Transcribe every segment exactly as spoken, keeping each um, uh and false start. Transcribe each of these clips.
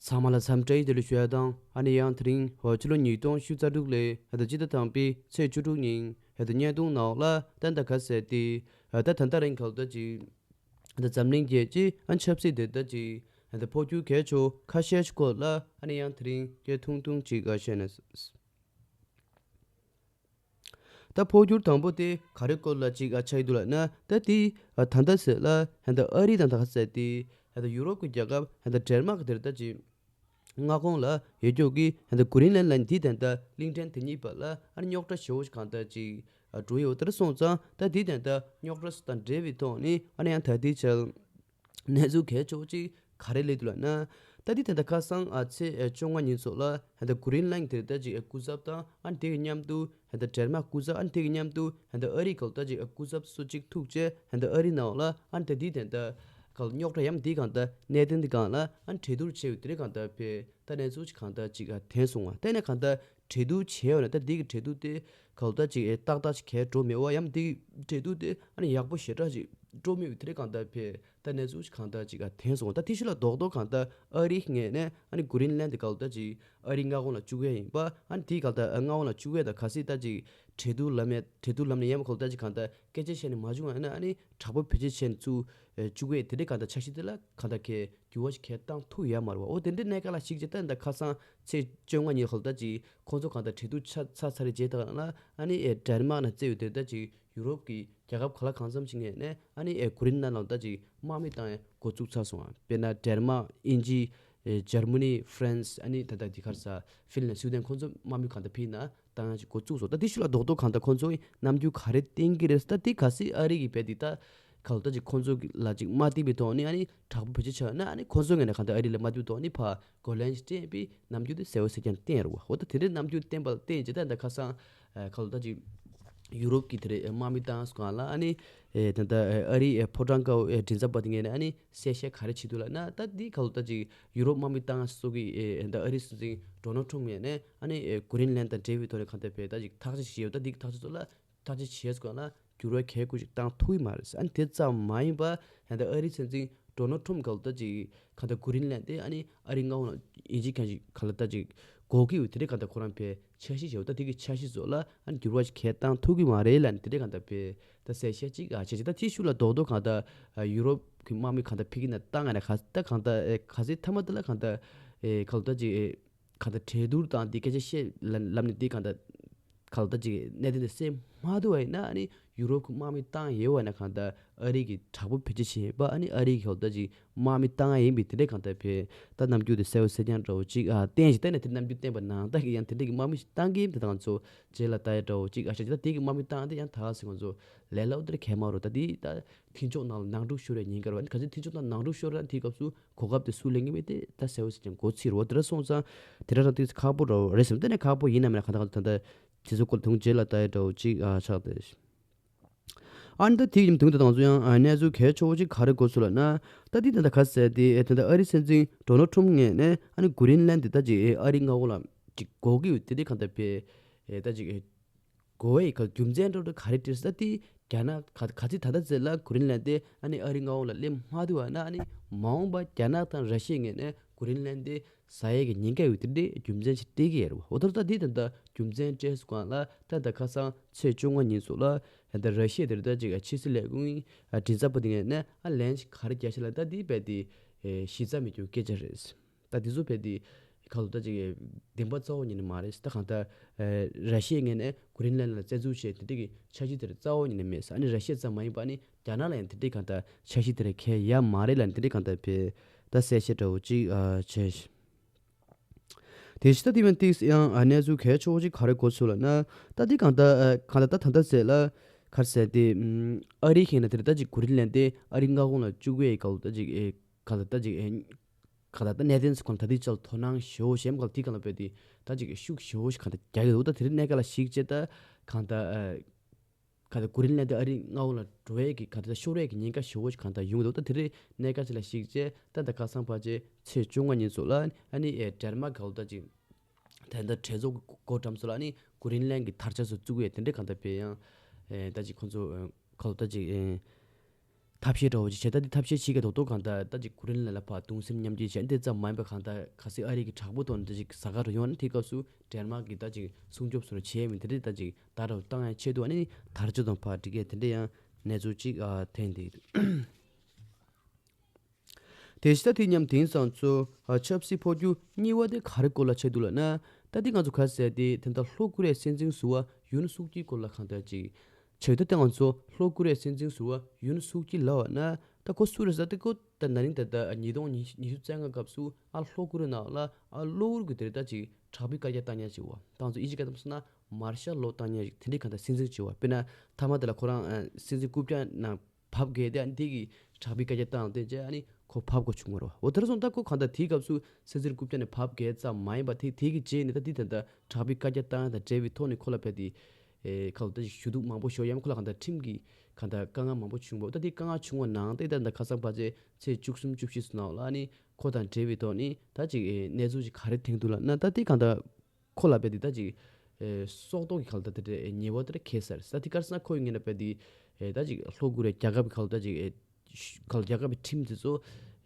ཚང་མ་ལ་འཚམས་འདྲི་བདེ་ལེགས་ཞུ་ཡ་དང་། ཨ་ནི་ཡང་དེ་རིང་ཕྱི་ལོ་ཉིས་སྟོང་ཉི་ཤུ་རྩ་དྲུག་ལོའི་ད་སྤྱི་ཟླ་དང་པོའི་ཚེས་བཅུ་དྲུག་ཉིན་ད་བརྙན་ཐུང་ནང་ལ་ད་ད་ག་ཟེར་ཏེ་ད་ད་ལྟ་རིང་ག་ལ་ད་ཅིག་ད་འཛམ་གླིང་རྒྱལ་སྤྱིའི་ཨ་ཆབ་སྲིད་དེ་ད་ཅིག་ད་འཕོ་འགྱུར་གལ་ཆེ་ཁ་ཤས་ཤིག་སྐོར་ལ་ཨ་ནི་ཡང་དེ་རིང་སྐད་ཐུང་ཐུང་ཅིག་ཨ་བཤད་ན། ད་འཕོ་འགྱུར་དང་པོ་དེ་ག་རེ་སྐོར་ལ་ཅིག་ཨ་ཆགས་ཀྱི་འདུག་ལབ་ན། ད་དེ་ད་ལྟ་ཟེར་ལ་ད་ཨ་རི་དང་ད་ག་ཟེར་ཏེ་ད་ཡུ་རོབ་ཀྱི་རྒྱལ་ཁབ་ད་ཌེན་མག་དེར་ད་ཅིག་མངའ་ཁོངས་ལ་ཡོད་ཀྱོག་གི་ད་གུ་རིན་ལན་ལ་དེ་ད་ལྟ་གླིང་ཕྲན་དེ་གཉིས་བར་ལ་ཨ་རྙོག་དྲ་ཞེ་པོ་ཞིག་གང་ལྟར་ཅིག་འགྲོ་ཡོད། དེར་སོང་ཙང་ད་དེ་ད་ལྟ་རྙོག་དྲ་དང་འབྲེལ་བའི་ཐོག་ནས་ཨ་ནི་ཡང་ད་ལྟའི་ཆར་གནས་ཚུལ་གལ་ཆེ་བོ་ཅིག་ག་རེ་སླེབས་འདུག་ལབ་ན། ད་འདི་ད་ལྟ་ཁ་སང་ཨ་ཚེས་བཅོ་ལྔ་ཉིན་ཚོ་ལ་ད་ལྟ་གུ་རིན་ལན་དེར་ད་ཅིག་སྐུ་ཚབ་དང་ཨ་དེ་གི་མཉམ་དུ་ད་ལྟ་ཌེན་མག་སྐུ་ཚབ་ཨ་དེ་གི་མཉམ་དུ་ད་ལྟ་ཨ་རི་ག་ལ་ད་ཅིག་སྐུ་ཚབ་སུ་གཅིག་ཐུག་བྱས་ད་ལྟ་ཨ་རི་ནང་ལ་ཨ་ད་འདི་ད་ལྟ་ག་ལ་རྙོག་དྲ་ཡམ་འདི་གང་ལྟར་གནད་དོན་འདི་གང་ལ་ཨ་གྲོས་བསྡུར་བྱས་ཡོད་དེ་རེད། གང་ལྟར་ཕེ་ད་གནས་ཚུལ་ཅིག་གང་ལྟར་ཅིག་ཨ་ཐོན་སོང་བ། དེ་ནས་གང་ལྟར་གྲོས་བསྡུར་བྱས་ཡོད་ན་ད་འདི་གི་གྲོས་བསྡུར་དེ་ག་ལ་ད་ཅིག་ཨེ་ཏག་ཏག་ཅིག་གས་འགྲོ་མེད་པ་ཡམ་འདི་གྲོས་བསྡུར་དེ་ཨ་ནི་ཡག་པོ་ཞེ་དྲག་ཅིག་འགྲོ་མེད་པའི་དེ་རིང་གང་ལྟར་ཕེ་ད་གནས་ཚུལ་ཅིག་གང་ལྟར་ཅིག་ཨ་ཐོན་སོང་། ད་དེ་ཤུལ་ལ་རྡོག་རྡོག་གང་ལྟར་ཨ་རིའི་ངོས་ནས་ཨ་ནི་གུ་རིན་ལན་དེ་ག་ལ་ད་ཅིག་ཨ་རིའི་མངའ་ཁོངས་ལ་བཅུག་ཡས་ཡིན་པ། ཨ་ནི་དེ་ག་ལ་ད་མངའ་ཁོངས་ལ་བཅུག་ཡས་ད་གལ་སྲིད་ད་ཅིག་གྲོས་བསྡུར་ལམ་ནས་གྲོས་བསྡུར་ལམ་ནས་ཡས་མ་ག་ལ་ད་ཅིག་གང་ལྟར་སྐད་ཆ་བཤད་ནས་མ་བྱུང་བ་ཡིན་ན་ཨ་ནི་དྲག་པོ་བེད་སྤྱོད་བྱས་ནས་བཅུག་བཅུག་ཡས་དེ་རིང་གང་ལྟར་འཆར་གཞི་དེ་ལ་གང་ལྟར་གས་འགྱུར་བ་ཞིག་གས་བཏང་ཐུབ་ཡོད་མ་རེད་བ། འོ་དེ་འདྲའི་གནས་སྐབས་ལ་གཞིགས་བྱས་ད་ད་ཁ་སང་ཚེས་བཅོ་ལྔ་ཉིན་ག་ལ་ད་ཅིག་ཁོང་ཚོ་གང་ལྟར་གྲོས་བསྡུར་ཚར་ཚར་ཚར་རེ་བྱས་ད་ལ་ཨ་ནི་ཨེ་ཌེན་མག་ནང་བརྩི་ཡོད་དེ་ད་ཅིག་ཡུ་རོབ་ཀྱི་རྒྱལ་ཁབ་ག་ལ་གང་འཚམ་ཞིག་ངོས་ནས་ཨ་ནི་ཨེ་གུ་རིན་ལན་ལ་ད་ཅིག་དམག་མི་བཏང་ཡས་འགོ་བཙུགས་ཚར་སོང་བ། དཔེར་ན་ཌེན་མག་དབྱིན་ཇི་ཨེ་འཇར་མ་ནི་ཧྥ་རན་སི་ཨ་ནི་ད་ལྟ་འདི་གར་ས་ཧྥིན་ལན་སུའི་ཌེན་ཁོང་ཚོ་དམག་མི་གང་ལྟར་ཕེབས་ན་བཏང་ཡས་ཅིག་འགོ་བཙུགས་སོང་། ད་དེ་ཤུལ་ལ་རྡོག་རྡོག་གང་ལྟར་ཁོང་ཚོ་རྣམ་འགྱུར་ག་རེ་བསྟན་གྱི་རེད། ད་དེ་གལ་སྲིད་ཨ་རི་གི་བས་དེ་ད་ག་ལ་ད་ཅིག་ཁོང་ཚོ་ལ་ཅིག་དམའ་འཐེབ་པའི་ཐོག་ནས་ཨ་ནི་དྲག་པོ་བེད་སྤྱོད་བྱས་ན་ཨ་ནི་ཁོང་ཚོ་ངོས་ནས་གང་ལྟར་ཨ་རི་ལ་དམའ་འཐེབ་ཐོག་ནས་ཕར་རྒོལ་ལན་ཞིག་སྤྲད་པའི་རྣམ་འགྱུར་དེ་གསལ་པོ་གསལ་རྐྱང་བསྟན་རུ་བ། འོ་ད་དེ་འདྲའི་རྣམ་འགྱུར་བསྟན་པ་ལ་བརྟེན་བྱས་ད་ད་ཁ་སང་ཨ་ག་ལ་ད་ཅིག་ཡུ་རོབ་ཀྱི་དེ་རེད་དམག་མི་བཏང་སྒང་ལ་ཨ་ནི་ཨེ་ད་ལྟ་ཨ་རིའི་ཨེ་ཕོ་བྲང་དཀར་པོའི་ཨེ་མགྲིན་ཚབ་པ་དེ་ངོས་ནས་ཨ་ནི་གསལ་བཤད་ག་རེ་བྱེད་འདུག་ལབ་ན། ད་འདི་ག་ལ་ད་ཅིག་ཡུ་རོབ་དམག་མི་བཏང་སོགས་ཀྱི་ཨེ་ད་ཨ་རིའི་སྲིད་འཛིན་ཌོ་ནལ་ཊམ་ངོས་ནས་ཨ་ནི་ཨེ་གུ་རིན་ལན་དང་འབྲེལ་བའི་ཐོག་ནས་གང་ལྟར་བས་ད་ཅིག་ཐག་གཅོད་བྱས་ཡོད། ད་འདི་གི་ཐག་གཅོད་ཚོ་ལ་ཐག་གཅོད་བྱས་སྒང་ལ་འགྱུར་བ་གལ་ཁུ་ཞིག་བཏང་ཐུབ་ཀྱི་མ་རེད། ཨ་ནི་དེ་ཙམ་མ་ཡིན་པ་ད་ལྟ་ཨ་རིའི་སྲིད་འཛིན་ཌོ་ནལ་ཊམ་ག་ལ་ད་ཅིག་གང་ལྟར་གུ་རིན་ལན་དེ་ཨ་ནི་ཨ་རིའི་མངའ་ཁོངས་ལ་ཡིན་གཅིག་མཁན་གཅིག་ག་ལ་ད་ཅིག་དགོས་ཀྱི་ཡོད། དེ་འདྲའི་གང་ལྟར་ཁོ་རང་ཕར་འཆར་གཞི་བྱས་ཡོད། ད་དེ་གི་འཆར་གཞི་ཚོ་ལ་ཨ་ནི་འགྱུར་བ་ཞིག་གས་བཏང་ཐུབ་ཀྱི་མ་རེད་ལབ་ནས་དེ་འདྲའི་གང་ལྟར་ཕར་ད་གསལ་བཤད་ཅིག་ཨ་བྱས་ཅིག་ད་དེ་ཤུལ་ལ་རྡོག་རྡོག་གང་ལྟར་ཡུ་རོབ་ཀྱི་དམག་མི་གང་ལྟར་ཕ་གི་ནང་བཏང་ཡ་ན་ག་ད་གང་ལྟར་ག་ཚོད་མཐའ་མ་དེ་ལ་གང་ལྟར་ག་ལ་ད་ཅིག་གང་ལྟར་གྲོས་བསྡུར་དང་དེ་སྐད་ཆ་བཤད་ལབ་ནས་དེ་གང་ལྟར་གང་ལྟར་ཅིག་གནད་དོན་དེ་སེལ་མ་ཐུབ་པ་ཡིན་ན་ཨ་ནི་ཡུ་རོབ་ཀྱི་དམག་མི་བཏང་ཡོད་པ་ན་གང་ལྟར་ཨ་རི་གིས་དྲག་པོ་བེད་སྤྱོད་བྱེད་པ་ཨ་ནི་ཨ་རི་གིས་གང་ལྟར་ཅིག་དམག་མི་བཏང་ཡ་ཡིན་པའི་དེ་འདྲའི་གང་ལྟར་ཕར་ད་རྣམ་འགྱུར་དེ་གསལ་པོ་གསལ་རྐྱང་འདྲ་བོ་ཅིག་ཨ་བསྟན་ཞིག་བསྟན་ནས་དེ་རྣམ་འགྱུར་བསྟན་པ་ནང་ལྟར་གྱི་ཡང་དེ་འདྲའི་གི་དམག་མི་ཞིག་བཏང་གི་ཡིན་དེ་དང་ཚོ་རྗེས་ལ་ལྟ་ཡ་འདྲ་བོ་ཅིག་ཨ་ཤ་ཅིག་ད་དེ་གི་དམག་མི་བཏང་དེ་ཡང་ད་ཟེར་ང་ཚོ་ལས་སླ་པོ་དེ་འདྲ་གས་མ་རེད། ད་དེ་ད་མཐུན་ཕྱོགས་ནང་ལ་ནང་འཁྲུག་ཤོར་བའི་ཉེན་ཁ་རེད་བ། གལ་སྲིད་མཐུན་ཕྱོགས་ནང་ནང་འཁྲུག་ཤོར་ན་དེའི་སྐབས་སུ་གོ་སྐབས་དེ་སུ་ལེན་གྱི་མེད་དེ་ད་གསལ་པོ་ཟེར་ཀྱང་གོ་ཚིག་རོ། དེ་འདྲ་སོང་ཙང་དེ་འདྲ་རང་དེ་ཁག་པོ་རོ་རེད་ཟེར་དེ་ནས་ཁག་པོ་ཡིན་ནམ་མེད་ན་གང་ལྟར་གང་ལྟར་ད་ལྟ་དེ་ཚོ་སྐོར་དུང་རྗེས་ལ་ལྟ་ཡ་འདྲ་བོ་ཅིག་ཨ་ཆགས་ཏེ། ཨ་ནི་ད་དེ་ཡིན་དུང་དེ་དང་ཚོ་ཡང་ཨ་གནས་ཚུལ་གལ་ཆེ་བོ་ཅིག་ག་རེ་གོ་སོང་ལབ་ན། ད་དེ་ད་ལྟ་ག་ཟེར་དེ་ཨེ་ད་ལྟ་ཨ་རི་སྲིད་འཛིན་ཌོ་ནལ་ཊམ་ངོས་ནས་ཨ་ནི་གུ་རིན་ལན་དེ་ད་ཅིག་ཨེ་ཨ་རི་མངའ་ཁོངས་ལ་ཅིག་དགོས་ཀྱི་ཡོད་དེ་དེ་གང་ལྟར་ཕར་ཨེ་ད་ཅིག་ཨེ་དགོས་པའི་ག་རྒྱུ་མཚན་འདྲ་འདྲ་ག་རེ་བྲིས་ཟེར་ན། དེ་རྒྱ་ནག་ག་ག་ཚོད་ད་ལྟ་ཚེ་ལ་གུ་རིན་ལན་དེ་ཨ་ནི་ཨ་རི་མངའ་ཁོངས་ལ་སླེབས་མ་ཐུབ་པ་ན་ཨ་ནི་མ་འོངས་པ་རྒྱ་ནག་དང་ར་ཤི་ཡའི་ངོས་ནས་གུ་རིན་ལན་དེ་ཟ་ཡས་ཀྱི་ཉེན་ཁ་ཡོད་དེ་འདྲའི་རྒྱུ་མཚན་ཞིག་སྤྲད་ཀྱི་ཡོད་རེད་བ། འོ་ད་ལྟ་དེ་ད་ལྟ་རྒྱུ་མཚན་སྤྲད་སོང་ལ་ད་ལྟ་ཁ་སང་ཚེས་བཅོ་ལྔ་ཉིན་སོགས་ལ་ད་ལྟ་ར་ཤི་ཡ་དེ་ད་ཅིག་ཕྱི་སྲིད་ལས་ཁུངས་མགྲིན་ཚབ་པ་དེ་ངོས་ནས་ཨ་ལན་ཞིག་ག་རེ་བརྒྱབ་ཤག་ལབ་ད་དེ་རྦད་དེ་གཞི་རྩ་མེད་རྒྱུ་སྐད་ཆ་རེད། ད་དེ་ཚོ་རྦད་དེ་ག་ལ་ད་ཅིག་བདེན་པ་རྩ་བ་ཉིད་ནས་མ་རེད། ད་གང་ལྟར་ར་ཤི་ཡའི་ངོས་ནས་གུ་རིན་ལན་ལ་བཙན་འཛུལ་བྱས་དེ་འདྲ་གི་འཆར་གཞི་དེར་རྩ་བ་ཉིད་ནས་མེད། ཨ་ནི་ར་ཤི་ཡ་ཙམ་མ་ཡིན་པ་ཨ་ནི་རྒྱ་ནག་ལ་ཡང་དེ་འདྲའི་གང་ལྟར་འཆར་གཞི་དེར་འཁེལ་ཡ་མ་རེད་ལབ་ནས་དེ་འདྲའི་གང་ལྟར་ཕར་ད་གསལ་བཤད་འདྲ་བོ་ཅིག་བྱས། དེ་བཞིན་ད་དེ་བས་ཏིག་ཡང་གནས་ཚུལ་གལ་ཆེ་བོ་ཅིག་ག་རེ་གོ་སོང་ལབ་ན། ད་དེ་གང་ལྟར་གང་ལྟར་ད་ད་ལྟ་ཟེར་ལ་ག་རེ་ཟེར་དེ་ཨ་རིའི་ཁེངས་ན་དེར་ད་ཅིག་གུ་རིན་ལན་དེ་ཨ་རི་མངའ་ཁོངས་ལ་བཅུག་པའི་ག་ལ་ད་ཅིག་ག་ལ་ད་ཅིག་ག་ལ་ད་གནད་དོན་ཚོ་གང་ལྟར་དེ་ཅག་དོ་སྣང་ཞེ་པོ་ཞིག་ག་ལ་དེ་ག་ལ་བས་དེ་ད་ཅིག་ཤུགས་ཞེ་པོ་ཞིག་གང་ལྟར་རྒྱག་གི་འདུག་ད་དེ་རིང་གནས་སྐབས་ལ་གཞིགས་བྱས་ད་གང་ལྟར་ག་ལ་གུ་རིན་ལན་དེ་ཨ་རི་མངའ་ཁོངས་ལ་འགྲོ་ཡས་ཀྱི་ག་ལ་ད་ཤོར་ཡས་ཀྱི་ཉེན་ཁ་ཞེ་པོ་ཞིག་གང་ལྟར་ཡོང་གི་འདུག་ད་དེ་རིང་གནས་སྐབས་ཅིག་ལ་གཞིགས་བྱས་ད་ད་ཁ་སང་ཕལ་ཆེར་ཚེས་བཅོ་ལྔ་ཉིན་སོགས་ལ་ཨ་ནི་ཨེ་ཌེན་མག་ག་ལ་ད་ཅིག་ད་ལྟ་གྲོས་ཚོགས་ཀྱི་སྒོ་འགྲམ་སོགས་ལ་ཨ་ནི་གུ་རིན་ལན་གྱི་དར་ཆ་ཚོ་བཙུགས་ཡས་དེ་འདྲའི་གང་ལྟར་བས་ཡང་ཨེ་ད་ཅིག་ཁོང་ཚོ་ཨེ་ག་ལ་ད་ཅིག་ཨེ། ཐབས་ཤེས་འདྲ་བོ་ཅིག་བྱས། ད་དེ་ཐབས་ཤེས་བྱེད་ཀྱི་ཐོག་ཐོག་གང་ལྟར་ད་ཅིག་ཀུ་རེན་ལ་ལ་ཕར་གདུང་སེམས་མཉམ་སྐྱེད་བྱས། དེ་ཙམ་མ་ཡིན་པ་གང་ལྟར་གལ་སྲིད་ཨ་རི་གི་དྲག་པོ་ཐོག་ནས་ད་ཅིག་གཟའ་སྐར་རེ་ཡོང་ན། དེ་སྐབས་སུ་ཌེན་མཱག་གིས་ད་ཅིག་སྲུང་སྐྱོབ་བཟོ་འདྲ་བྱས་མིན། དེ་འདྲ་ད་ཅིག་ད་རུ་བཏང་ཡ་ཆེད་དུ་ཨ་ནི་དར་ལྕོག་དང་ཕར་འགྲིག་གི་དེ་འདྲ་ཡང་གནས་ཚུལ་ཅིག་ཨ་ཐོན་འདུག་དེ་བཞིན་ད་དེ་མཉམ་དེང་སང་ཚོ་ཨ་ཆབ་སྲིད་འཕོ་འགྱུར་གཉིས་པ་དེ་ག་རེ་སྐོར་ལ་ཆགས་འདུག་ལབ་ན། ད་དེ་ང་ཚོ་ག་ཟེར་དེ་དེ་འདྲ་ལྷོ་ཀོ་རི་ཡའི་སྲིད་འཛིན་ཟུར་པ་ཡུན་སུག་ཅི་སྐོར་ལ་གང་ལྟར་ཅིག་ཆགས་འདུག་དེ་ང་ཚོ་ལྷོ་ཀོ་རི་ཡའི་སྲིད་འཛིན་ཟུར་པ་ཡུན་སུག་ཅི་ལབ་པ་ན། ད་ཁོ་སུ་རེད་ཟེར་ཏེ། ཁོ་ད་ན་ནིང་ད་ལྟ་ཉིས་སྟོང་ཉི་ཤུ་རྩ་ལྔ་སྐབས་སུ་ཨ་ལྷོ་ཀོ་རི་ཡ་ནང་ལ་ཨ་གློ་བུར་གྱི་དེ་རེད་ད་ཅིག་དྲག་པོའི་བཀའ་རྒྱ་བཏང་མཁན་ཅིག་པ། ད་ང་ཚོ་དབྱིན་ཇི་སྐད་དུ་སོང་ན་མར་ཤལ་ལོ་བཏང་མཁན་ཅིག་དེ་འདྲའི་གང་ལྟར་སྲིད་འཛིན་ཅིག་པ། དཔེར་ན་མཐའ་མ་དེ་ལ་ཁོ་རང་ཨ་སྲིད་འཛིན་རྐུབ་བཀྱག་ནང་བབས་བསྡད་དེ། ཨ་ནི་དེ་གི་དྲག་པོའི་བཀའ་རྒྱ་བཏང་དེ་རྗེས་ཨ་ནི་ཁོ་བབས་དགོས་བྱུང་བ་རེད་པ། འོ་དེར་སོང་ད་ཁོ་གང་ལྟར་དེའི་སྐབས་སུ་སྲིད་འཛིན་རྐུབ་བཀྱག་ནས་བབས་བསྡད་ཙམ་མ་ཡིན་པ། དེ་དེ་གི་རྗེས་ནས་ད་དེ་ད་ལྟ་དྲག་པོའི་བཀའ་རྒྱ་བཏང་ཡ་དང་འབྲེལ་བའི་ཐོག་ནས་ཁོ་ལ་རྦད་དེ་ཨེ་ཁ་ལོ་ད་ཅིག་ཞུ་གཏུག་མང་པོ་ཞུ་ཡ། ཡང་ཁོ་ལ་གང་ལྟར་ཁྲིམས་ཀྱི་གང་ལྟར་དཀའ་ངལ་མང་པོ་བྱུང་བ། ད་དེ་དཀའ་ངལ་བྱུང་བ་ནང་དེ་ད་ད་ཁ་སང་ཕལ་ཆེར་ཚེས་བཅུ་གསུམ་བཅུ་བཞི་ཙམ་ནང་ལ་ཨ་ནི་ཁོ་དང་འབྲེལ་བའི་ཐོག་ནས་ད་ཅིག་ཨེ་གནས་ཚུལ་ཅིག་ག་རེ་ཐོན་འདུག་ལབ་ན། ད་དེ་གང་ལྟར་ཁོ་ལ་རྦད་དེ་ད་ཅིག་ཨེ་སྲོག་ཐོག་གི་གང་ལྟར་དེ་འདྲའི་ཉེས་པ་དེ་འདྲ་འཁྱེར་ས་རེད། ད་དེ་ག་རེ་ཟེར་ན་ཁོ་ཡིན་ན་རྦད་དེ་ཨེ་ད་ཅིག་ལྷོ་ཀོ་རི་ཡ་རྒྱལ་ཁབ་ཀྱི་གང་ལྟར་ད་ཅིག་ཨེ་གང་ལྟར་རྒྱལ་ཁབ་ཀྱི་ཁྲིམས་དེ་ཚོ་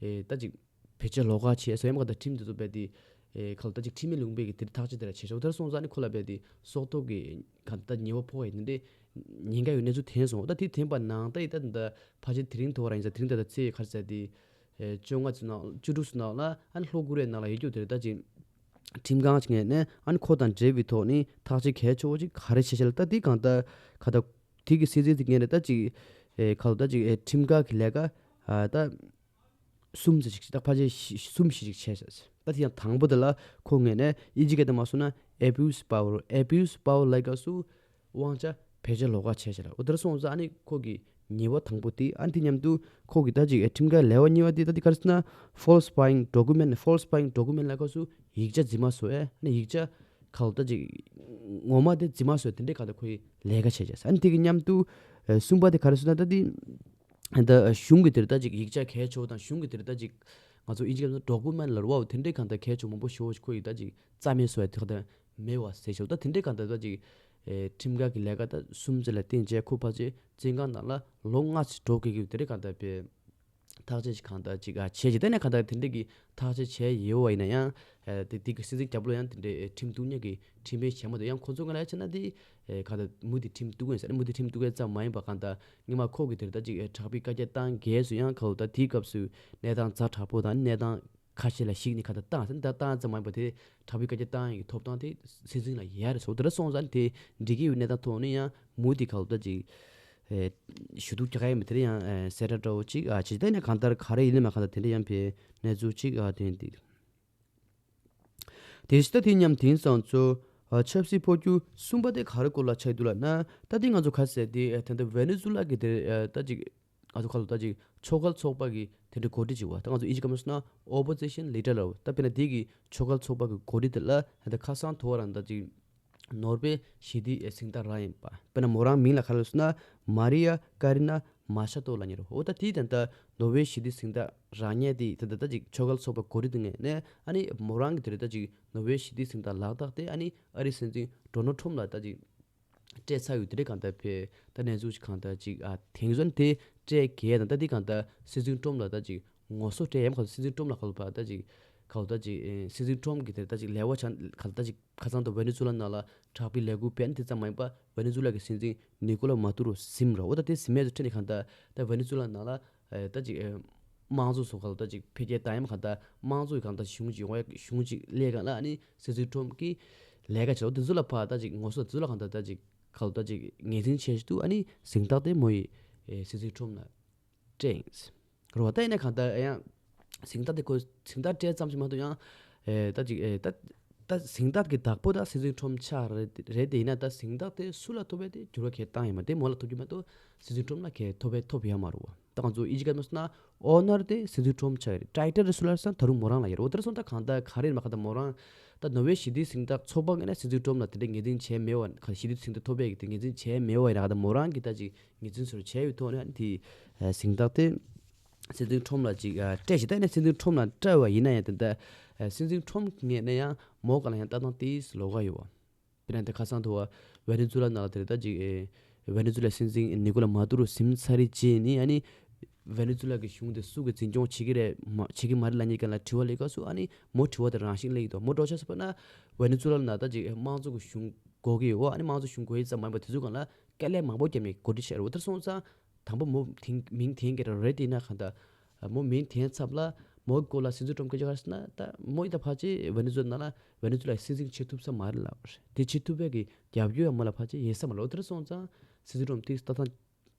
ཨེ་ད་ཅིག་བེད་སྤྱོད་ལོག་པ་བྱས་སོ་ཡ། མ་གང་ལྟར་ཁྲིམས་དེ་ཚོ་རྦད་དེ་ཨེ་གང་ལྟར་ཅིག་ཁྲིམས་མེད་ལུགས་མེད་ཀྱི་དེ་ཐག་གཅོད་དེ་འདྲ་བྱས་ཤག་འོ་དེར་སོང་ཙང་ནི་ཁོ་ལ་རྦད་དེ་སྲོག་ཐོག་གི་གང་ལྟར་ཉེས་པ་ཕོག་ཡ་དེ་འདྲའི་ཉེན་ཁ་ཡོད་གནས་ཚུལ་ཐོན་སོང་། ད་དེ་ཐོན་པ་ནང་ད་ཡི་ད་ད་ཕལ་ཆེར་དེ་རིང་ཐོག་རང་ཡིན་ཙང་། དེ་རིང་ད་ལྟ་ཚེས་ག་རེ་ཟེར་དེ་ཨེ་བཅོ་ལྔ་ཚོ་ནང་བཅུ་དྲུག་ཚོ་ནང་ལ་ཨ་ནི་ལྷོ་ཀོ་རི་ཡའི་ནང་ལ་ཡོད་རྒྱུ་དེ་རེད། ད་ཅིག་ཁྲིམས་ཁང་ཅིག་ནས་ཨ་ནི་ཁོ་དང་འབྲེལ་བའི་ཐོག་ནས་ཐག་གཅོད་གལ་ཆེ་བོ་ཅིག་ག་རེ་བྱས་ཤག་ལབ། ད་དེ་གང་ལྟར་ག་ད་དེ་གི་སྲིད་འཛིན་དེ་ངས་ནས་ད་ཅིག་ཨེ་ག་ལ་ད་ཅིག་ཨེ་ཁྲིམས་ཁང་གི་ལས་ཀ་ཨ་ད་གསུམ་ཙམ་ཞིག་ད་ཕལ་ཆེར་བཞི་གསུམ་བཞི་ཅིག་བྱས་ཤག་ད་དེ་ཡང་དང་པོ་དེ་ལ་ཁོ་ངས་ནས་དབྱིན་ཇི་སྐད་དུ་མ་སོང་ན་abuse power, abuse power ལབ་སྐབས་སུ་དབང་ཆ་བེད་སྤྱོད་ལོག་པ་བྱས་ཤག་ལབ། འོ་དེར་སོང་ཙང་ཨ་ནི་ཁོ་གི་ཉེས་པ་དང་པོ་དེ། ཨ་ནི་དེ་མཉམ་དུ་ཁོ་གི་ད་ཅིག་ཨེ་ཁྲིམས་ཁང་ལས་ཀ་གཉིས་པ་དེ་ད་དེ་ག་རེ་ཟེར་ན་falsifying document, falsifying document ལབ་སྐབས་སུ་ཡིག་ཆ་རྫུན་མ་བཟོ་ཡ། ཨ་ནི་ཡིག་ཆ་ག་ལ་ད་ཅིག་ངོ་མ་དེ་རྫུན་མ་བཟོ་ཡ་དེ་འདྲའི་གང་ལྟར་ཁོ་ཡི་ལས་ཀ་བྱས་ཤག་ཨ་ནི་དེ་གི་མཉམ་དུ་ཨེ་གསུམ་པ་དེ་ག་རེ་ཟེར་ན་ད་དེ་ད་གཞུང་གི་དེར་ད་ཅིག་ཡིག་ཆ་གལ་ཆེ་བོ་དང་གཞུང་གི་དེར་ད་ཅིག་ང་ཚོ་དབྱིན་ཇི་སྐད་ན་document ལབ་རེད་པ། དེ་འདྲའི་གང་ལྟར་གལ་ཆེ་མང་པོ་ཞེ་པོ་ཞིག་ཁོ་ཡིས་ད་ཅིག་རྩ་མེད་བཟོ་ཡ་དེ་གང་ལྟར་མེད་པ་བཟོས་ཤག་ད་དེ་འདྲའི་གང་ལྟར་ད་ཅིག་ཨེ་ཁྲིམས་ཁང་གི་ལས་ཀ་ད་གསུམ་ཙམ་ལ་བརྟེན་བྱས་ཁོ་ཕལ་ཆེར་བཙོན་ཁང་ནང་ལ་ལོ་ལྔ་ཙམ་འགྲོ་དགོས་ཀྱི་དེ་འདྲའི་གང་ལྟར་པའི་ཐག་གཅོད་ཅིག་གང་ལྟར་ཅིག་ཨ་བྱས་ཅིག་ད་ནས་གང་ལྟར་དེ་འདྲའི་གི་ཐག་གཅོད་བྱས་ཡོད་པ་ཡིན་ན་ཡང་། ཨ་དེ་དེ་གི་སྲིད་འཛིན་རྒྱབ་ལོགས་ཡང་དེ་འདྲའི་ཁྲིམས་གཏུག་མཁན་གྱི་ཁྲིམས་དཔོན་གཞན་མ་དེ་ཡང་ཁོ་ཚོ་ག་ལ་བྱས་ན་དེ་ཨེ་གང་ལྟར་མུ་མཐུད་ཁྲིམས་གཏུག་གི་ཡིན་ཟེར་ནས། མུ་མཐུད་ཁྲིམས་གཏུག་གི་ཙམ་མ་ཡིན་པ་གང་ལྟར་སྔོན་མ་ཁོ་གི་དེར་ད་ཅིག་ཨེ་དྲག་པོའི་བཀའ་རྒྱ་བཏང་རྗེས་སུ་ཡང་ག་ལ་ད་དེའི་སྐབས་སུ་གནས་སྟངས་ཛ་དྲག་པོ་དང་གནས་སྟངས་ཁ་ཤས་ལ་གཞིགས་ནས་གང་ལྟར་བཏང་ཟེར་ནས། ད་བཏང་ཙམ་མ་ཡིན་པ་དེ་དྲག་པོའི་བཀའ་རྒྱ་བཏང་ཡག་གི་ཐོབ་ཐང་དེ་སྲིད་འཛིན་ལ་ཡོད་རེད་ཟེར། དེ་འདྲ་སོང་ཙང་དེ་འགྲིག་གི་ཡོད་གནས་སྟངས་ཐོག་ནས་ཡང་མུ་མཐུད་ག་ལ་ད་ཅིག་ཨེ་ཞུ་གཏུག་རྒྱག་གི་ཡོད་མེད་དེ་ཡང་ཨེ་གསལ་བསྒྲགས་འདྲ་བོ་ཅིག་ཨ་བྱས། ད་ནས་གང་ལྟར་ག་རེ་ཡིན་ནའི་མ་གང་ལྟར་དེ་འདྲ་ཡང་ཕེ་གནས་ཚུལ་ཅིག་ཨ་ཐོན་འདུག་དེ་བཞིན་ད་དེ་མཉམ་དེང་སང་ཚོ་ཨ་ཆབ་སྲིད་འཕོ་འགྱུར་གསུམ་པ་དེ་ག་རེ་སྐོར་ལ་ཆགས་འདུག་ལབ་ན། ད་དེ་ང་ཚོ་ག་ཟེར་དེ་ཨ་དེ་འདྲ་ཝེ་ནེ་ཛུ་ལ་གི་དེ་ཨ་ད་ཅིག་ང་ཚོ་ག་ལ་ད་ཅིག་ཕྱོགས་འགལ་ཚོགས་པ་གི་དེ་འདྲ་འགོ་ཁྲིད་ཅིག་པ། ད་ང་ཚོ་དབྱིན་ཇི་སྐད་མ་སོང་ན་opposition leader ལབ། ད་དཔེར་ན་དེ་གི་ཕྱོགས་འགལ་ཚོགས་པ་གི་འགོ་ཁྲིད་དེ་ལ་ད་ཁ་སང་ཐོ་བ་རང་ད་ཅིག་ནོར་ཝེ་ཞི་བདེའི་གཟེངས་རྟགས་རག་ཡིན་པ། དཔེར་ན་མོ་རང་མིང་ལ་ག་རེ་ཟེར་ན་མ་རི་ཡ་ཀ་རི་ན་མ་ཤ་ཏོ་ལབ་མཁན་རེད། འོ་ད་དེ་ད་ལྟ་ནོ་བྷེལ་ཞི་བདེའི་གཟེངས་རྟགས་རག་མཁན་དེ་ད་ལྟ་ད་ཅིག་ཕྱོགས་འགལ་ཚོགས་པ་འགོ་ཁྲིད་དེ་ངོས་ནས་ཨ་ནི་མོ་རང་གི་དེ་རེད། ད་ཅིག་ནོ་བྷེལ་ཞི་བདེའི་གཟེངས་རྟགས་ལག་རྟགས་དེ་ཨ་ནི་ཨ་རིའི་སྲིད་འཛིན་ཌོ་ནལ་ཊམ་ལ་ད་ཅིག་སྤྲད་ཚར་ཡོད། དེ་རེད། གང་ལྟར་ཕེ་ད་གནས་ཚུལ་ཞིག་གང་ལྟར་ཅིག་ཨ་དེང་སང་དེ་སྤྲད་གལ་དང་། ད་དེ་གང་ལྟར་སྲིད་འཛིན་ཊམ་ལ་ད་ཅིག་ངོ་སོ་སྤྲད་ཡ་མ་གང་། སྲིད་འཛིན་ཊམ་ལ་ག་ལ་ཕར་ད་ཅིག་ག་ལ་ད་ཅིག་ཨེ་སྲིད་འཛིན་ཊམ་གི་དེ་ད་ཅིག་ལས་བ་ཆ་ག་ལ་ད་ཅིག་ཁ་སང་དུ་ཝེ་ནེ་ཛུ་ལ་ནང་ལ་དྲག་པོའི་ལས་འགུལ་སྤེལ་དེ་ཙམ་མ་ཡིན་པ་ཝེ་ནེ་ཛུ་ལ་གི་སྲིད་འཛིན་ནི་ཀོ་ལ་མ་དུ་རོ་ཟིན་རོ། འོ་ད་དེ་ཟིན་མེད་དུ་ཁྲིད་ནས་གང་ལྟར་ད་ཝེ་ནེ་ཛུ་ལ་ནང་ལ་ཨེ་ད་ཅིག་ཨེ་དམངས་གཙོ་སོགས་ག་ལ་ད་ཅིག་འཕེལ་རྒྱས་བཏང་ཡ་མ་གང་ལྟར་དམངས་གཙོ་གི་གང་ལྟར་གཞུང་ཅིག་ཡོང་ཡ་གཞུང་ཅིག་སླེབས་གང་ལ་ཨ་ནི་སྲིད་འཛིན་ཊམ་གི་ལས་ཀ་བྱེད་འོ་དེ་ཚོ་ལ་ཕར་ད་ཅིག་ངོ་སོ་དེ་ཚོ་ལ་གང་ལྟར་ད་ཅིག་ག་ལ་ད་ཅིག་ངོས་འཛིན་བྱེད་ཞིག་འདུག་ཨ་ནི་གཟེངས་རྟགས་དེ་མོ་ཡི་ཨེ་སྲིད་འཛིན་ཊམ་ལ་སྤྲད་ཡིན། རེད་བ། ད་ཡིན་ན་གང་ལྟར་ཡང་གཟེངས་རྟགས་དེ་ཁོ་གཟེངས་རྟགས་སྤྲད་ཙམ་ཞིག་མ་གཏོགས་ཡང་ཨེ་ད་ཅིག་ཨེ་ད་ད་གཟེངས་རྟགས་ཀྱི་བདག་པོ་ད་སྲིད་འཛིན་ཊམ་ཆགས་རེད་རེད། དེ་ཡིན་ན་ད་གཟེངས་རྟགས་དེ་སུ་ལ་ཐོབ་པའི་དེ་འགྱུར་བ་གང་ཡང་བཏང་ཡོད་མ་རེད། དེ་མོ་ལ་ཐོབ་རྒྱུ་མ་གཏོགས་སྲིད་འཛིན་ཊམ་ལ་གང་ཡང་ཐོབ་པའི་ཐོབ་ཡོད་མ་རེད་བ། ད་ང་ཚོ་དབྱིན་ཇི་སྐད་མ་སོང་ན་ཨོ་ནར་དེ་སྲིད་འཛིན་ཊམ་ཆགས་ཡོད་རེད། ཊའི་ཊལ་དེ་སུ་ལ་རེད་ཟེར་ན་ད་རུང་མོ་རང་ལ་ཡོད་རེད། འོ་དེར་སོང་ད་གང་ལྟར་ག་རེ་ཡིན་མ་གང་ལྟར་མོ་རང་ད་ནོ་ཝེ་ཞི་བདེའི་གཟེངས་རྟགས་ཚོགས་པ་ངོས་ནས་སྲིད་འཛིན་ཊམ་ལ་དེ་འདྲའི་ངོས་འཛིན་བྱས་མེད་པ། ཞི་བདེའི་གཟེངས་རྟགས་ཐོབ་པའི་གི་དེ་ངོས་འཛིན་བྱས་མེད་པ་ཡིན་ན་གང་ལྟར་མོ་རང་གི་ད་ཅིག་ངོས་འཛིན་ཚུར་བྱས་ཡོད་ཐོག་ནས་དེ་ཨ་གཟེངས་རྟགས་དེ་སྲིད་འཛིན་ཊམ་ལ་ཅིག་ཨ་སྤྲད་ཞིག་ད་ནས་སྲིད་འཛིན་ཊམ་ལ་སྤྲད་པ་ཡིན་ན་ཡང་དེ་ད་ཨ་སྲིད་འཛིན་ཊམ་གི་ངོས་ནས་ཡང་མོ་ག་ལ་ཡང་ལྟ་སྟངས་དེ་ལོགས་ཀ་ཡོད་བ། དཔེར་ན་ད་ཁ་སང་དུ་བ་ཝེ་ནེ་ཛུ་ལ་ནང་ལ་དེ་རེད། ད་ཅིག་ཨེ་ཝེ་ནེ་ཛུ་ལ་སྲིད་འཛིན་ནི་ཀོ་ལ་མ་དུ་རོ་ཟིན་ཚར་རེད་ཅེས་ནི་ཨ་ནི་ ཝེ་ནེ་ཛུ་ལ་གི་གཞུང་དེ་སུ་གིས་འཛིན་སྐྱོང་བྱེད་ཀྱི་རེད་མ་བྱེད་ཀྱི་མ་རེད་ལབ་མཁན་ལ་དྲི་བ་སླེབས་སྐབས་སུ། ཨ་ནི་མོ་དྲི་བ་དེ་རང་བཞིན་སླེབས་ཀྱི་འདུག་མོ་འདྲ་ཆགས་སོང་ན་ཝེ་ནེ་ཛུ་ལ་ནང་ད་ཅིག་དམངས་གཙོ་གི་གཞུང་དགོས་ཀྱི་ཡོད། ཨ་ནི་དམངས་གཙོ་གཞུང་དགོས་ཡིན་ཙམ་མ་ཡིན་པ་དེ་ཚོའི་སྒང་ལ་དཀའ་ལས་མང་པོ་བརྒྱབ་ནས་གོ་སྒྲིག་བྱས་རེད། འོ་དེར་སོང་ཙང་དང་པོ་མོ་དེང་མིང་དེང་གི་རེད་དེ་ན་གང་ལྟར་མོ་མིང་དེང་ཚབ་ལ་མོ་གི་སྐོར་ལ་སྲིད་འཛིན་ཊམ་སྐད་ཆ་ག་རེ་ཟེར་ན། ད་མོ་ཡིན་ད་ཕལ་ཆེར་ཝེ་ནེ་ཛུ་ལ་ནང་ལ་ཝེ་ནེ་ཛུ་ལ་སྲིད་འཛིན་བྱེད་ཐུབ་ས་མ་རེད་ལབ་པ་རེད། དེ་བྱེད་ཐུབ་པའི་གི་རྒྱབ་སྐྱོར་ཡང་མོ་ལ་ཕལ་ཆེར་ཡོད་ས་མ་རེད། འོ་དེར་སོང་ཙང་སྲིད་འཛིན་ཊམ་དེ་ལྟ་སྟངས་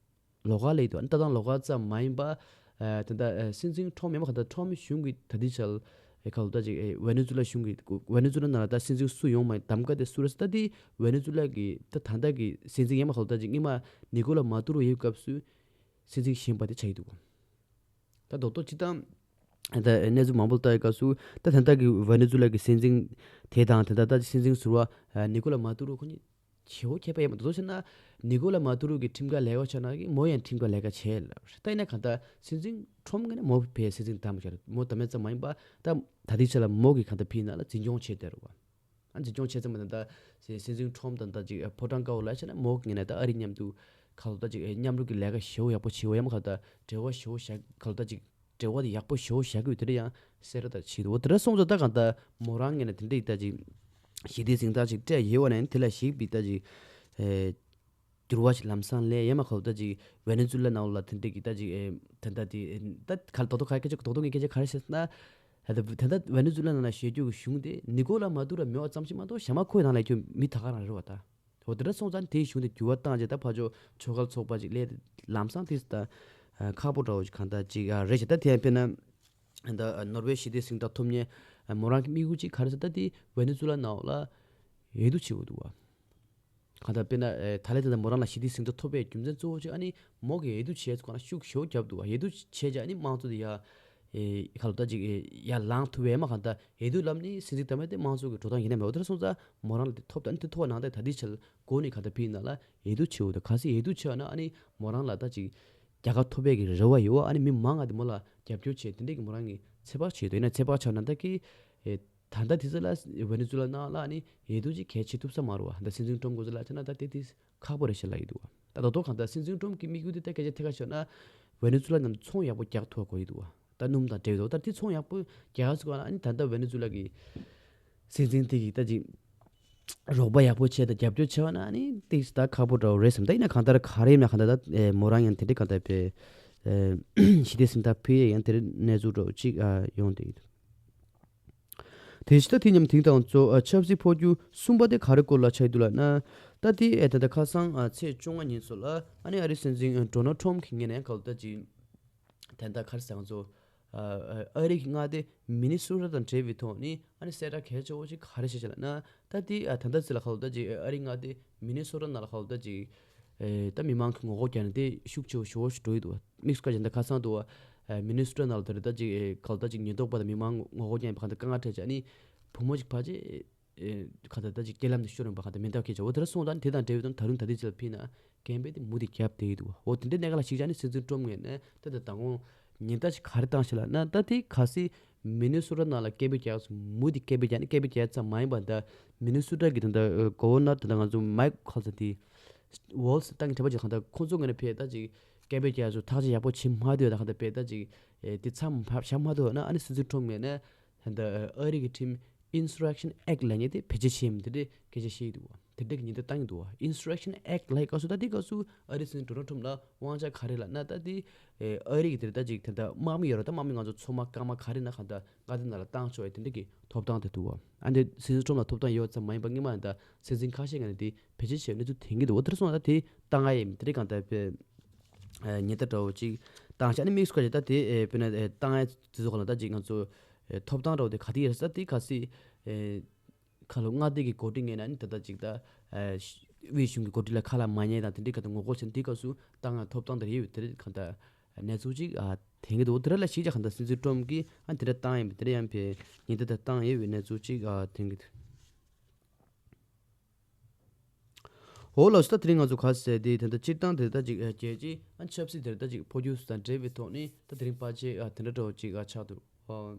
ལོགས་ཀ་སླེབས་འདུག་ཨ་ནི་ལྟ་སྟངས་ལོགས་ཀ་ཙམ་མ་ཡིན་པ། ཨ་ད་ལྟ་ཨ་སྲིད་འཛིན་ཊམ་ཡིན་པ་ག་ད་ཊམ་གཞུང་གི་ད་ལྟའི་ཆར་ཨེ་ག་ལ་ད་ཅིག་ཨེ་ཝེ་ནེ་ཛུ་ལ་གཞུང་གི་ཝེ་ནེ་ཛུ་ལ་ནང་ལ་ད་སྲིད་འཛིན་སུ་ཡོང་མ་ཡིན་གདམ་ག་དེ་སུ་རེད་ཟེར། ད་དེ་ཝེ་ནེ་ཛུ་ལ་གི་ད་ད་ལྟ་གི་སྲིད་འཛིན་ཡིན་པ་ག་ལ་ད་ཅིག་སྔོན་མ་ནི་ཀོ་ལ་མ་ཏུ་རོ་ཡོད་སྐབས་སུ་སྲིད་འཛིན་གཞན་པ་དེ་ཆགས་ཀྱི་འདུག་ད་རྡོག་རྡོག་སྤྱིར་བཏང་ད་གནས་ཚུལ་མང་པོ་ལྟ་ཡི་སྐབས་སུ་ད་ད་ལྟ་གི་ཝེ་ནེ་ཛུ་ལ་གི་སྲིད་འཛིན་དེ་དང་ད་ལྟ་ད་སྲིད་འཛིན་ཟུར་པ་ཨ་ནི་ཀོ་ལ་མ་ཏུ་རོ་ཁོ་གཉིས་ཞེ་པོ་ཁྱད་པར་ཡོད་མ་རེད། དེ་ཚོ་བྱས་ན་ནི་ཀོ་ལ་མ་ཏུ་རོ་གི་ཁྲིམས་ཁང་ལས་ཀ་བྱས་ན་གི་མོ་ཡང་ཁྲིམས་ཁང་ལས་ཀ་བྱས་ལ། ད་ཡིན་ན་གང་ལྟར་སྲིད་འཛིན་ཁྲོམ་ངོས་ནས་མོ་ཕའི་སྲིད་འཛིན་དམ་བཞག་རེད། མོ་དམ་མེད་ཙམ་མ་ཡིན་པ་ད་ད་ལྟའི་ཆ་ལ་མོ་གི་གང་ལྟར་ཕའི་ནང་ལ་འཛིན་སྐྱོང་བྱས་བསྡད་རེད་བ། ཨ་འཛིན་སྐྱོང་བྱས་ཙམ་མ་ད་ད་སྲིད་འཛིན་ཁྲོམ་དང་ད་ཅིག་ཕོ་བྲང་དཀར་པོ་ལ་བྱས་ན་མོ་ངོས་ནས་ད་ཨ་རི་མཉམ་དུ་ག་ལ་ད་ཅིག་མཉམ་རུབ་ཀྱི་ལས་ཀ་ཞེ་པོ་ཡག་པོ་བྱས་པ་ཡིན་པ་ག་ད་འབྲེལ་བ་ཞེ་པོ་བཞག་ག་ལ་ད་ཅིག་འབྲེལ་བ་དེ་ཡག་པོ་ཞེ་པོ་བཞག་གི་ཡོད། དེ་འདྲ་ཡང་གསལ་བསྒྲགས་དང་བྱས་འདུག་འོ་དེ་འདྲ་སོང་ཙང་ད་གང་ལྟར་མོ་རང་ངོས་ནས་དེ་འདྲ་ཡི་ད་ཅིག་ཞི་བདེ་གཟེངས་རྟགས་ཅིག་སྤྲད་ཡོད་པ་ནས་དེ་ལ་ཞིག་པའི་ད་ཅིག་ཨེ་འགྱུར་བ་ཞིག་ལམ་སང་སླེབས་ཡོད་མ་ག་ལ་ད་ཅིག་ཝེ་ནེ་ཛུ་ལ་ནང་ལ་དེ་འདྲ་གི་ད་ཅིག་ཨེ་ད་ད་དེ་ཨེ་ད་ག་ལ་རྡོག་རྡོག་ག་སྐད་ཆ་རྡོག་རྡོག་གི་སྐད་ཆ་ག་རེ་བཤད་ན། ད་ད་ད་ཝེ་ནེ་ཛུ་ལ་ནང་ལ་བཞེས་རྒྱུ་གི་གཞུང་དེ་ནི་ཀོ་ལ་མ་ཏུ་རོ་མེད་པ་ཙམ་ཞིག་མ་གཏོགས་གཞན་མ་ཁོའི་ནང་ལ་ཡོད་མི་ད་ག་རང་རེད་བ་ད། འོ་དེ་འདྲ་སོང་ཙང་དེའི་གཞུང་དེ་འགྱུར་བ་བཏང་རྗེས་ད་ཕར་ཕྱོགས་ཆོལ་ཁ་ཚོགས་པ་ཅིག་སླེབས་ཏེ་ལམ་སང་དེ་ད་ཁག་པོ་འདྲ་བོ་ཞིག་གང་ལྟར་ཅིག་རེད་ཤག་ད་དེ་ཡང་དཔེར་ན་ད་ནོར་ཝེ་ཞི་བདེ་གཟེངས་རྟགས་ཐོབ་མཁན་མོ་རང་གི་དམིགས་ཡུལ་ཅིག་ག་རེ་ཟེར་ད་དེ་ཝེ་ནེ་ཛུ་ལ་ནང་ལ་འོས་བསྡུ་བྱེད་དགོས་འདུག་བ། གང་ལྟར་དཔེར་ན་ད་ལན་དེ་ད་མོ་རང་ལ་ཞི་བདེ་གཟེངས་རྟགས་ཐོབ་པའི་རྒྱུ་མཚན་གཙོ་བོ་ཅིག་ཨ་ནི་མོ་གིས་འོས་བསྡུ་བྱས་ཚུལ་སྒང་ལ་ཤུགས་ཞེ་པོ་བརྒྱབ་འདུག་བ། འོས་བསྡུ་བྱས་རྗེས་ཨ་ནི་དམངས་གཙོ་དེ་ཡ། ཨེ་ག་ལ་ད་ཅིག་ཨེ་ཡར་ལངས་ཐུབ་པའི་མ་གང་ལྟར་འོས་བསྡུ་ལབ་ནི་སྲིད་འཛིན་དམ་པ་དེ་དམངས་གཙོ་གི་འགྲོ་སྟངས་ཡིན་ནམ་མེད་འོ་དེར་སོང་ཙང་མོ་རང་ལ་དེ་ཐོབ་ད་ནི་དེ་ཐོབ་པ་ནང་ལྟར་ད་ལྟའི་ཆར་གོ་ནི་གང་ལྟར་ཕི་ནང་ལ་འོས་བསྡུ་བྱེད་འོ་ད་གལ་སྲིད་འོས་བསྡུ་བྱས་ན་ཨ་ནི་མོ་རང་ལ་ད་ཅིག་རྒྱལ་ཁ་ཐོབ་པའི་གི་རེ་བ་ཡོད་བ། ཨ་ནི་མི་མང་ང་དེ་མོ་ལ་རྒྱབ་སྐྱོར་བྱེད་དེ་འདྲས་གི་མོ་རང་གི་ཚོད་དཔག་བྱེད་འདུག་ཡིན་ན་ཚོད་དཔག་བྱས་ན་ད་གི་ཨེ་ད་ལྟ་དེ་ཚོ་ལ་ཝེ་ནེ་ཛུ་ལ་ནང་ལ་ཨ་ནི་འོས་བསྡུ་ཅིག་གལ་ཆེ་ཐུབ་ས་མ་རེད་བ། ད་སྲིད་འཛིན་ཊམ་གོ་ཚོ་ལ་ཆ་ན་ད་དེ་དེ་ཁག་པོ་རེད་ཤག་ལབ་ཀྱི་འདུག་བ། ད་ད་དུང་གང་ལྟར་སྲིད་འཛིན་ཊམ་གྱི་དམིགས་ཡུལ་དེ་ད་སྐད་ཆ་ཐད་ཀར་ཤོད་ན་ཝེ་ནེ་ཛུ་ལ་ནང་ཚོང་ཡག་པོ་རྒྱག་ཐུབ་པ་དགོས་ཀྱི་འདུག་བ། ད་སྣུམ་དང་འབྲེལ་བའི་ད་དེ་ཚོང་ཡག་པོ་རྒྱག་ཟེར་གོ་ན་ཨ་ནི་ད་ལྟ་ཝེ་ནེ་ཛུ་ལ་གི་སྲིད་འཛིན་དེ་གིས་ད་ཅིག་རོགས་པ་ཡག་པོ་བྱས་དང་རྒྱབ་སྐྱོར་བྱས་པ་ན་ཨ་ནི་ཏིག་ཙམ་ད་ཁག་པོ་འདྲ་བོ་རེད་བསམ། ད་ཡིན་ན་གང་ལྟར་ག་རེ་ཡིན་ན་གང་ལྟར་ད་མོ་རང་ཡང་དེ་འདྲའི་གང་ལྟར་པའི་ཞི་བདེ་གཟེངས་རྟགས་ཕུལ་ཡས་ཡང་དེ་འདྲའི་གནས་ཚུལ་འདྲ་བོ་ཅིག་ཡོང་བསྡད་ཡོད། དེ་བཞིན་ད་དེ་མཉམ་དེང་དང་གཙོ་ཨ་ཆབ་སྲིད་འཕོ་འགྱུར་གསུམ་པ་དེ་ག་རེ་སྐོར་ལ་ཆགས་འདུག་ལབ་ན། ད་དེ་ཨེ་ད་ལྟ་ཁ་སང་ཨ་ཚེས་བཅོ་ལྔ་ཉིན་སོགས་ལ་ཨ་ནི་ཨ་རིའི་སྲིད་འཛིན་ཨ་ཌོ་ནལ་ཊམ་གྱི་ངོས་ནས་ག་ལ་ད་ཅིག་ད་ལྟ་ག་རེ་ཟེར་ང་ཚོ་ཨ་ཨ་རི་གི་མངའ་སྡེ་མི་ནི་སོ་ཊ་དང་འབྲེལ་བའི་ཐོག་ནས་ཨ་ནི་གསལ་བསྒྲགས་གལ་ཆེ་བོ་ཅིག་ག་རེ་བྱས་ཤག་ལབ་ན། ད་དེ་ཨ་ད་ལྟ་ཚེ་ལ་ག་ལ་ད་ཅིག་ཨ་རི་མངའ་སྡེ་མི་ནི་སོ་ཊ་ནང་ལ་ག་ལ་ད་ཅིག་ཨེ་ད་མི་མང་གི་ངོ་རྒོལ་རྒྱག་ནས་དེ་ཤུགས་ཆེ་བོ་ཞེ་པོ་ཞིག་འགྲོ་ཡི་འདུག་དམིགས་སུ་བཀར་བྱས་ད་ཁ་སང་དུ་བ་མི་ནི་སོ་ཊ་ནང་ལ་དེ་རེད་ད་ཅིག་ཨེ་ག་ལ་ད་ཅིག་ཉེན་རྟོག་པ་དང་མི་མང་ངོ་རྒོལ་རྒྱག་པའི་གང་ལྟར་དཀའ་ངལ་འཕྲད་བྱས་ཨ་ནི་བུ་མོ་ཅིག་ཕལ་ཆེར་ཨེ་གང་ལྟར་ད་ཅིག་རྐྱེན་ལམ་དུ་ཤོར་ཡོང་པ་གང་ལྟར་མེ་མདའ་འཁྱེར་བྱས་འོ་དེ་འདྲ་སོང་ཙང་དེ་དང་འབྲེལ་བའི་དོན་ད་རུང་ད་ལྟའི་ཆར་ཕི་ན་སྐད་འབོད་དེ་མུ་མཐུད་བརྒྱབ་བསྡད་ཡི་འདུག་འོ་དེ་འདྲའི་གནད་འགག་ལ་གཞིགས་བྱས་ཨ་ནི་སྲིད་འཛིན་ཊམ་ངོས་ནས་ད་ལྟ་དང་པོ་ཉེན་བརྡ་ཅིག་ག་རེ་བཏང་ཤག་ལབ་ན། ད་དེ་གལ་སྲིད་མི་ནི་སོ་ཊ་ནང་ལ་སྐད་འབོད་རྒྱག་སོང་མུ་མཐུད་སྐད་འབོད་རྒྱག་ནི་སྐད་འབོད་རྒྱག་ཙམ་མ་ཡིན་པ་ད་མི་ནི་སོ་ཊ་གི་ད་ལྟ་གོ་ཝར་ནར་ད་ལྟ་ང་ཚོ་མའིག་ཧོལ་ཟེར་དེ་ཝོལ་ཟེར་བཏང་གི་དྲན་པ་ཅིག་གང་ལྟར་ཁོང་ཚོ་ངོས་ནས་ཕེ་ད་ཅིག་སྐད་འབོད་རྒྱག་སོང་ཐག་གཅོད་ཡག་པོ་བྱེད་མ་ཐུབ་ད་གང་ལྟར་ཕེ་ད་ཅིག་ཨེ་དེ་མཚམས་བཞག་མ་ཐུབ་ན་ཨ་ནི་སྲིད་འཛིན་ཊམ་ངོས་ནས་ད་ལྟ་ཨ་རི་གི་ཁྲིམས་Insurrection Act ལབ་མཁན་དེ་བེད་སྤྱོད་བྱེད་མི་དེ་འདྲའི་སྐད་ཆ་བཤད་ཀྱི་འདུག་བ། དེ་འདྲའི་གི་ཉེན་བརྡ་བཏང་གི་འདུག་བ། Insurrection Act ལབ་སྐབས་སུ་ད་དེ་སྐབས་སུ་ཨ་རིའི་སྲིད་འཛིན་ཌོ་ནལ་ཊམ་ལ་དབང་ཆ་ག་རེ་ལབ་ན་ད་དེ་ཨ་རི་གི་དེ་ད་ཅིག་དེ་འདྲ་དམག་མི་ཡོད་ར་ད་དམག་མི་ང་ཚོ་ཚོ་མ་རྐང་མ་ག་རེ་ན་གང་ལྟར་མངའ་སྡེ་ནང་ལ་བཏང་ཆོག་ཡ་དེ་འདྲ་གི་ཐོབ་ཐང་དེ་འདུག་བ། ཨ་འདི་སྲིད་འཛིན་ཊམ་ལ་ཐོབ་ཐང་ཡོད་ཙམ་མ་ཡིན་པ་སྔོན་མ་ཡང་ད་སྲིད་འཛིན་ཁ་ཤས་ཀྱི་ནས་དེ་བེད་སྤྱོད་བྱས་གནས་ཚུལ་ཐོན་གྱི་འདུག་བ། དེ་འདྲ་སོང་ན་ད་དེ་བཏང་ཡ་ཡིན་དེ་འདྲ་གང་ལྟར་དཔེ་ཉེན་བརྡ་འདྲ་བོ་ཅིག་བཏང་ཤག་ཨ་ནི་དམིགས་སུ་བཀར་བྱས་ད་དེ་དཔེར་ན་བཏང་ཡ་དེ་ཚོ་གང་ལ་ད་ཅིག་ང་ཚོ། ཨེ་ཐོབ་ཐང་འདྲ་བོ་དེ་ག་དེ་ཡོད་རེད་ཟེར་དེ་གལ་སྲིད་ཨེ་ཁ་ལོ་མངའ་སྡེ་གི་འགོ་ཁྲིད་ངོས་ནས་ནི་ད་ལྟ་ཅིག་ད་ཨེ་དབུས་གཞུང་གི་འགོ་ཁྲིད་ལ་ཁ་ལ་མ་ཉན་དང་དེ་འདྲའི་ག་དེ་ངོ་རྒོལ་བྱས་ན་དེ་སྐབས་སུ་ད་ང་ཐོབ་ཐང་དེ་རེད་ཡོད་དེ་རེད་གང་ལྟར་གནས་ཚུལ་ཅིག་ཨ་ཐོན་གྱི་འདུག་དེ་ར་ལ་གཞིགས་བྱས་གང་ལྟར་སྲིད་འཛིན་ཊམ་གིས་ཨ་དེ་འདྲ་བཏང་ཡིན་པ་དེ་འདྲ་ཡང་ཕེ་ཉེན་བརྡ་དེ་བཏང་ཡོད་པའི་གནས་ཚུལ་ཅིག་ཨ་ཐོན་གྱི་འདུག་འོ་ལགས་སོ། ད་དེ་རིང་ང་ཚོ་ག་རེ་ཟེར་དེ་ད་ལྟ་སྤྱིར་བཏང་དེ་ད་ཅིག་རྒྱལ་སྤྱིའི་ཨ་ཆབ་སྲིད་དེ་ད་ཅིག་འཕོ་འགྱུར་དང་འབྲེལ་བའི་ཐོག་ནས་ད་དེ་རིང་པར་ཆས་ཨ་དེ་འདྲ་འདྲ་བོ་ཅིག་ཨ་ཆགས་འདུག་ཨ་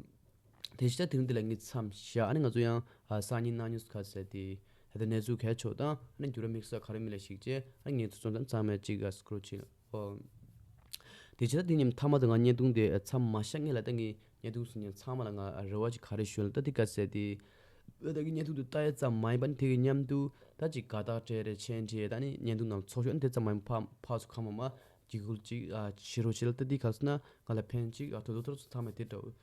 དེ་བཞིན་ད་དེ་རིང་འདི་ལ་ངས་མཚམས་བཞག་ཨ་ནི་ང་ཚོ་ཡང་ཨ་སང་ཉིན་གནངས་ཉིན་ག་རེ་ཟེར་དེ་ད་ལྟ་གནས་ཚུལ་གལ་ཆེ་བ་དང་ཨ་ནི་འགྱུར་བ་དམིགས་བསལ་ག་རེ་མིན་ལ་གཞིགས་བྱས་ཨ་ངས་ཚོ་ཚོ་ད་ཚང་མས་ཅིག་ཨ་སྐོར་ཅིག་ཨོ། དེ་བྱས་ད་དེ་ཉིན་མཐའ་མ་དུ་ང་བརྙན་ཐུང་དེ་མཚམས་མ་བཞག་སྔོན་ལ་ད་ངས་བརྙན་ཐུང་སུ་ཉིན་ཚང་མ་ལ་ང་རེ་བ་ཅིག་ག་རེ་ཞུ་ལ་ད་དེ་ག་ཟེར་དེ། ད་གི་བརྙན་ཐུང་དུ་ལྟ་ཡ་ཙམ་མ་ཡིན་པ་ནི་དེ་གི་མཉམ་དུ་ད་ཅིག་དགའ་རྟགས་སྤྲད་རེ་མཆན་བྲིས་ད་ནི་བརྙན་ཐུང་ནང་ཚོགས་ཞུགས་ཨ་ནི་དེ་ཙམ་མ་ཡིན་ཕ་ཕ་ཚོ་ཁ་མ་མ་འཇིགས་སྐུལ་ཅིག་ཨ་བྱེད་རོགས་བྱེད་ལ་ད་དེ་ག་སོ་ན་ང་ལ་ཕན་ཅིག་ཨ་ཐོ་ཐོ་ཐོ་ཚོ་ཚང་མ་དེ་འདྲ་བོ་